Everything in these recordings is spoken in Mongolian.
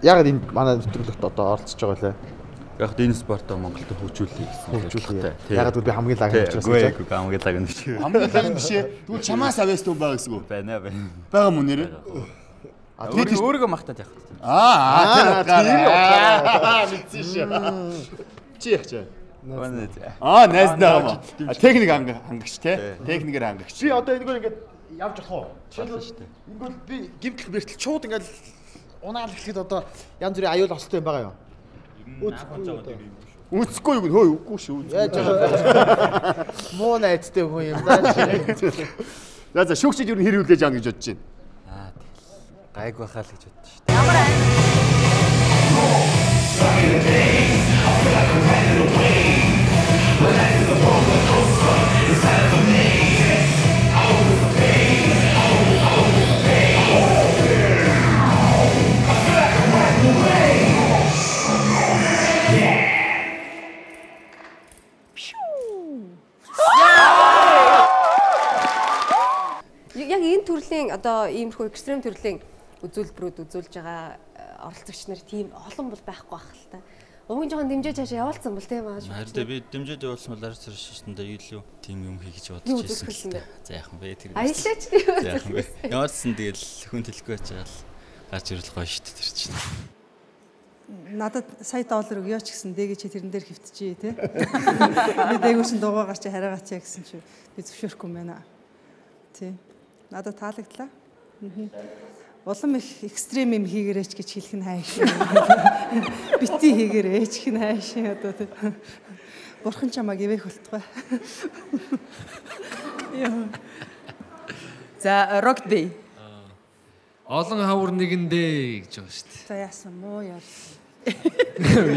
Яагаад энэ манай нэвтрүүлэгт одоо оролцож байгаа лээ? Яг энэ спортоо Монголд хөгжүүлэе гэсэн хөгжүүлэе. Яагаад гэвэл би хамгийн лаг нь учраас гэж. Үгүй хамгийн лаг нь биш. Хамгийн лаг нь биш ээ. Тэгвэл чамаас авьяас дүү байгаа гэсэн үг. Байна байна. Байгаа мөн нэрээ. А тэр өөрийгөө махтаад явах хэрэгтэй. Аа тэр утгаараа. Мэдсэн шүү. Чи яах чаа? Аа найз наа. Техник хангагч те. Техникээр хангагч. Би одоо энэгээр ингээд явж болох уу? Жишээлбэл ингээд би гимтэл бэртэл шууд ингээд унаал эхлэхэд одоо янз бүрийн аюул остой юм байгаа юу? Үүсэхгүй. Үүсэхгүй юу гэнэ? Хөөе үгүй шүү. Яаж байгаа. Муу найзтай хүн юм даа. За за шүүгчид юу хэр хүлээж аана гэж бодож байна. Аа тэгэл гайг байхаа л гэж бодож шүү дээ. Ямар Яг энэ төрлийн одоо иймэрхүү экстрим төрлийн үзүүлбэрүүд үзүүлж байгаа оролцогч нар тийм олон бол байхгүй байх л та. Уг нь жоохон дэмжиж цаашаа явуулсан бол тийм аа. Харин би дэмжиж явуулсан бол арай шиштэндээ илүү тийм юм хий гэж бодож ирсэн л та. За яхан бэ тэр. Аялаач тийм. Яхан бэ. Ямар ч сан тэгэл хүн хэлэхгүй байж байгаа л гарч ирэл гоё шүү дээ тэр чинь. Надад сая доллар өгөөч гэсэн дэгээ чи тэрэн дээр хөвтчихье тий. Би дээгүүр чин дугуйгаар чи хараагаачаа гэсэн чи би зөвшөөрөхгүй юм байна. Тий. Надад таалагдлаа. Улам их экстрим юм хийгэрээч гэж хэлэх нь хайш. Бити хийгэрээч гэх нь хайш одоо тий. Бурхан чамайг ивэх болтугай. Яа. За рогби. Олон хавар нэгэндээ гэж байгаа шүү дээ. За яасан муу яасан.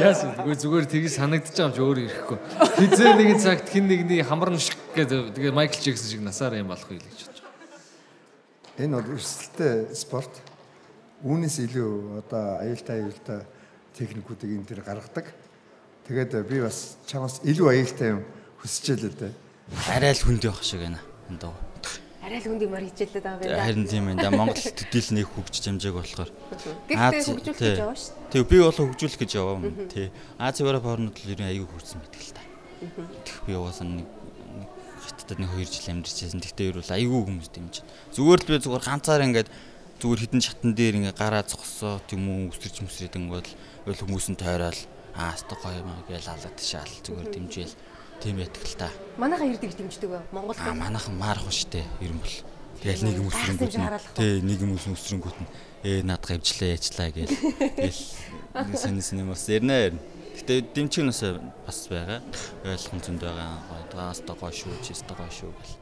Яасан. Үгүй зүгээр тгий санагдчих юм чи өөр ирэхгүй. Хизээ нэгэн цагт хин нэгний хамар нь шик гэдэг тэгээ Майкл Джексон шиг насаараа юм болох уу гэж бодож. Энэ бол өрсөлдөлтэй спорт. Үүнээс илүү одоо аюултай техникүүдийг энэ төр гаргадаг. Тэгээд би бас чамаас илүү аюултай юм хүсэж л дээ. Арай л хүнд явах шиг байна. Энэ дуу. Арай л хүнд юмар хичээлээд байгаа юм байна. Харин тийм байна да. Монгол төдийл нэг хөгжиж амжааг болохоор. Гэхдээ хөгжүүлэх гэж яваа шүү дээ. Тэг би бол хөгжүүлэх гэж яваа юм. Тий. Аз Европ хооронд л ер нь аюу хөрсөн байдаг л та. Тэг би угаасаа нэг хятадд нэг 2 жил амьдарч байсан. Тэгтээ ер нь аюу хүмүүс дэмжин. Зүгээр л би зүгээр ганцаар ингээд зүгээр хідэн шатан дээр ингээд гараа зогсоо тийм үү өсөрч мөсрээд ингээд л хүмүүс нь тойроод аа хаста гоё юм гээл алаад шаал зүгээр дэмжээл тийм байдаг л та. Манайхан ирдэг дэмждэг вэ? Монгол аа манайхан маарах штэ ер нь бол. Тэгэл нэг юм өсрөнгүүт нь тий нэг юм өсрөнгүүт нь наадгаа хвчлээ яачлаа гээл тэгэл нэг сонин юм бас ярина. Гэтэ дэмжих нь бас байгаа. Ойлгон зөнд байгаа. Гоё даастаа гоё шүү, чистаа гоё шүү гэл.